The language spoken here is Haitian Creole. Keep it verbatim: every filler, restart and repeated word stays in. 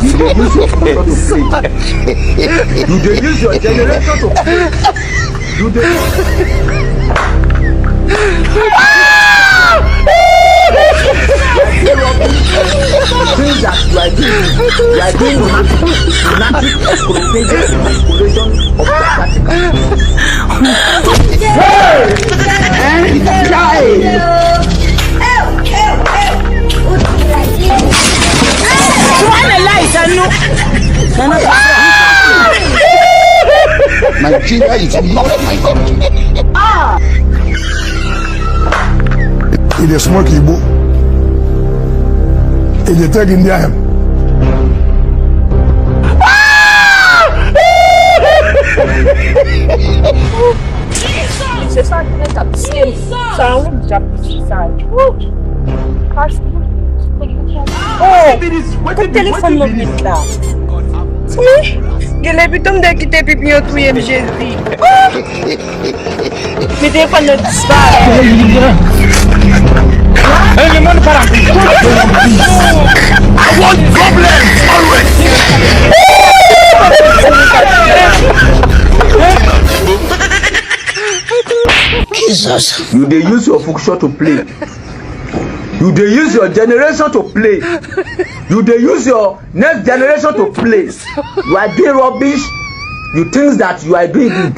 You dey use your generation to play. You dey use your generation to play. You dey. Things that you are doing, you are doing lunatic, lunatic exploitation, exploitation of that particular. Hey! Hey! Nigeria is not my country. It is smoky, bro. It is taking time. Se sa ki nan tap. Sa yon djab ki sa. Oh, kout telefòn nan met la. Wi, gen lè pito m te kite pipi yo touye m, Jezi. Oh! Men telefòn nan disparèt. Hey, le monde para. I want problems always. Jesus. You dey use your function to play. You dey use your generation to play. You dey use your next generation to play. You are doing rubbish. You think that you are doing good.